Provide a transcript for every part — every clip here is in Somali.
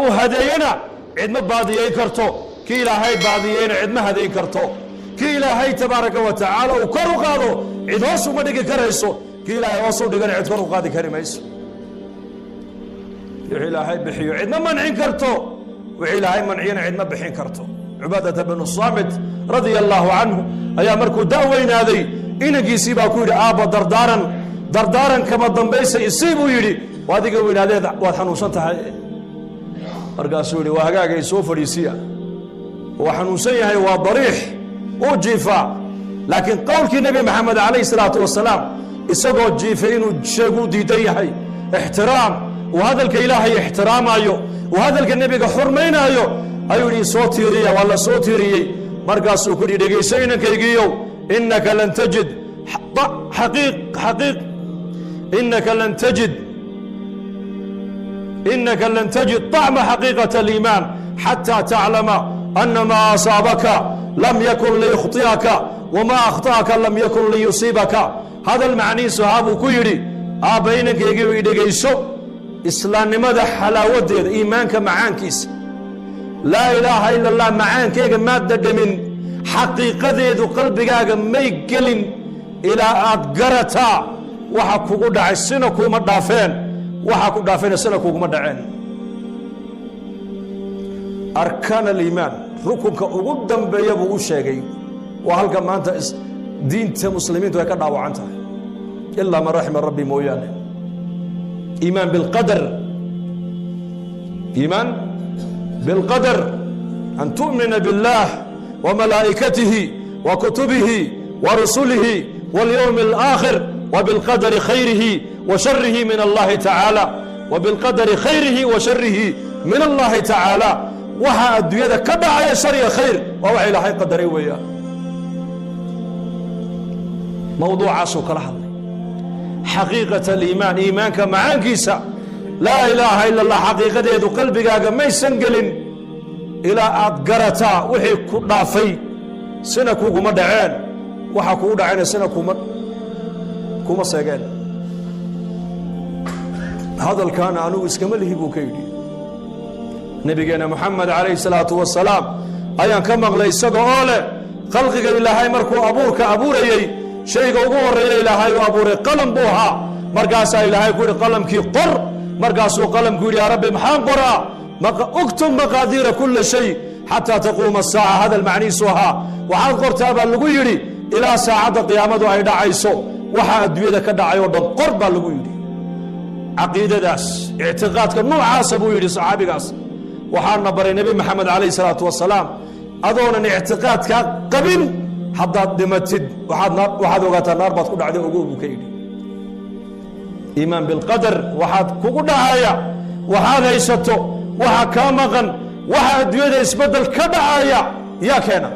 Uu hadeeyena cidma baadiyeyn karto, kii Ilaahay baadiyeyna cidma hadeyn karto. Kii Ilaahay tabaaraka wa tacaala uu kor u qaado, cid hoos uma dhigi karayso. Kii Ilaahay hoos u dhigana, cid kor u qaadi kari mayso. Wixii Ilaahay bixiyo cidma mancin karto, wixii Ilaahay manciyana cidma bixin karto. Cubaadata bnu Saamit radia Allaahu canhu ayaa markuu da' weynaaday, inankiisii baa ku yidhi: "Aabba, dardaaran, dardaaran kama dambaysa isii," buu yidhi. "Adiga weynaadeed, waad xanuunsan tahay." Markaasuu yidhi: "Waa hagaagay, soo fadhiisiya." Waa xanuunsan yahay, waa dariix uu jiifaa, laakiin qowlkii Nebi Maxamed calayhi salaatu wasalaam isagoo jiifay inuu sheeguu diidan yahay. Ixtiraam uu hadalka Ilaahay ixtiraamaayo, uu hadalka Nebiga xurmaynaayo, ayuu yidhi: "Soo tiiriya." Waa la soo tiiriyey. Markaasuu ku yidhi: "Dhegayso, inankaygiiyow, innaka lan tajid xaqiiq xaqiiq innaka lan tajid, innaka lan tajid طacma xaqiiqaة اliimaan xatى taclama ana maa asaabaka lam yakun liyukhطi'aka wma akhta'aka lam yakun liyusiibaka." Hadal macnihiisu ahaa, buu ku yidhi aabba: "Inankaygiiyo, i dhegayso. Islaamnimada xalaawadeeda, iimaanka macaankiisa, laa ilaaha ila Allah macaankeyga maad dhadhamin, xaqiiqadeedu qalbigaaga may gelin ilaa aad garataa waxa kugu dhacay sina kuuma dhaafeen, waxa ku dhaafeena sina kuguma dhaceen." Arkaan aliimaan rukunka ugu dambeeya buu u sheegay. Waa halka maanta diinta muslimiintu ay ka dhaawacan tahay, ilaa man raxima rabbi mooyaane. Iimaan bilqadar, iimaan bilqadar, an tu'mina biاllah وملائكته وكتبه ورسله واليوم الآخر وبالقدر خيره وشره من الله تعالى، وبالقدر خيره وشره من الله تعالى. Waxa adduunyada ka dhacaya, shar iyo khayr, waa waxa Ilaahay qadaray weeyaan. Mawduucaasuu kala hadlay, xaqiiqat aliimaan, iimaanka macaankiisa. Laa ilaaha ila Allah xaqiiqadeedu qalbigaaga maysan gelin ilaa aad garataa wixii ku dhaafay sina kuguma dhaceen, waxa kugu dhacayna sina kuma seegeen. Hadalkaana anigu iskama lihi, buu ka yidhi. Nebigeena Moxamed calayhi salaatu wasalaam ayaan ka maqlay isaga oo leh: khalqiga Ilaahay markuu abuurka abuurayey, shayga ugu horreeya Ilaahay uu abuuray qalam buu ahaa. Markaasaa Ilaahay ku yidhi qalamkii: "Qor." Markaasuu qalamku yidhi: "Yaa Rabbi, maxaan qoraa?" "Uktub maqaadiira kula shay xataa taquuma asaaca." Hadal macnihiisu ahaa: "Waxaad qortaa," baa lagu yidhi, "ilaa saacadda qiyaamadu ay dhacayso, waxaa adduunyada ka dhacay oo dhan qor," baa lagu yidhi. Caqiidadaas, ictiqaadka noocaasa, buu yidhi saxaabigaas, waxaana baray Nebi Maxamed calayhi salaatu wasalaam. Adoonan ictiqaadkaa qabin haddaad dhimatid, waxaad ogaataa naar baad ku dhacday. Ogow, buu ka yidhi. Iimaan bilqadar, waxaad kugu dhacaya, waxaad haysato, waxa kaa maqan, waxa adduunyada isbeddel ka dhacaya, yaa keena?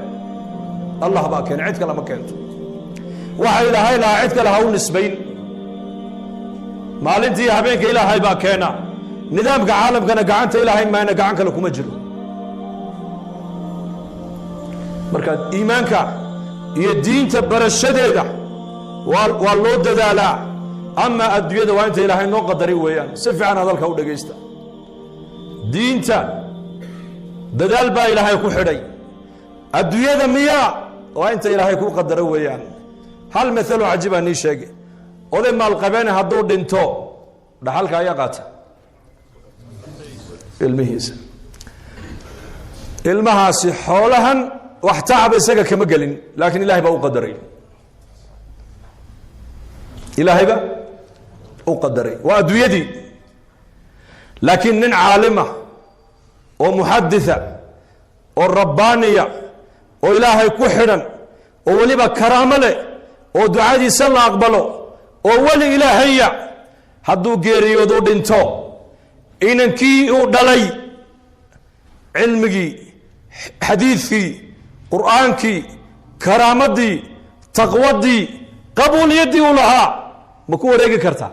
Allah baa keena, cid kale ma keento. Waxa Ilaahay lahaa cid kale ha u nisbayn. Maalintii habeenka Ilaahay baa keena. Nidaamka caalamkana gacanta Ilaahay maana gacan kale kuma jiro. Marka iimaanka iyo diinta barashadeeda waa loo dadaalaa, ama adduunyada waa inta Ilaahay noo qadaray weeyaan. Si fiican hadalka u dhegaysta. Diinta dadaal baa Ilaahay ku xidhay. Adduunyada miyaa waa inta Ilaahay ku qadaro weeyaan. Hal maalo cajiibaa nii sheegay. Oday maalqabeene hadduu dhinto, dhaxalka ayaa qaata ilmihiisa. Ilmahaasi xoolahan wax tacaba isaga kama gelin, laakiin Ilahay baa u qadaray, Ilaahayba u qadaray. Waa adduunyadii. Laakiin nin caalima oo muxaditha oo rabbaaniya oo Ilaahay ku xidhan oo weliba karaamo leh oo ducadiisa la aqbalo oo weli Ilaahaya, hadduu geeriyoodu dhinto, inankii uu dhalay cilmigii, xadiidkii, Qur'aankii, karaamadii, taqwadii, qabuuliyaddii uu lahaa ma ku wareegi kartaa?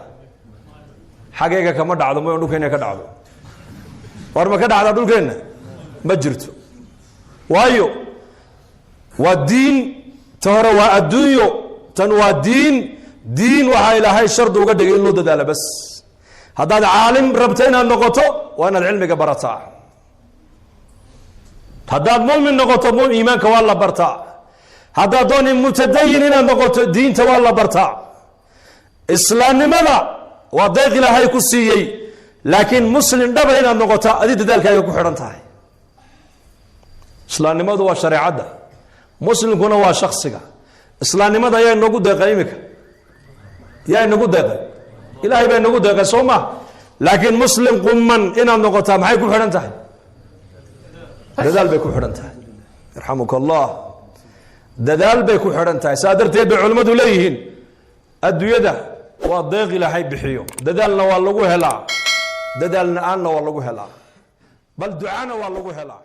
Xageega kama dhacdo. Ma dhulkeena ka dhacdo? War, ma ka dhacdaa dhulkeenna? Ma jirto. Waayo, waa diin. Ta hore waa adduunyo, tan waa diin. Diin waxaa Ilaahay shardi uga dhigay in loo dadaalo. Bas, haddaad caalim rabto inaad noqoto, waa inaad cilmiga barataa. Haddaad mumin noqoto, iimaanka waa la bartaa. Haddaad dooni mutadayin inaad noqoto, diinta waa la bartaa. Islaamnimada waa deeq Ilaahay ku siiyey, laakiin muslim dhaba inaad noqoto adi dadaalkaaga ku xidhan tahay. Islaamnimadu waa shareecadda, muslimkuna waa shaksiga. Islaamnimada ayaa inagu deeqay iminka, yaa inagu deeqay? Ilaahay baa inagu deeqay, soo ma? Laakiin muslim quman inaad noqotaa maxay ku xidhan tahay? Dadaal bay ku xidhan tahay. Yarxamuka Allah. Dadaal bay ku xidhan tahay. Saa darteed bay culimmadu leeyihiin, adduunyada waa deeq Ilaahay bixiyo, dadaalna waa lagu helaa, dadaal la-aanna waa lagu helaa, bal ducana waa lagu helaa.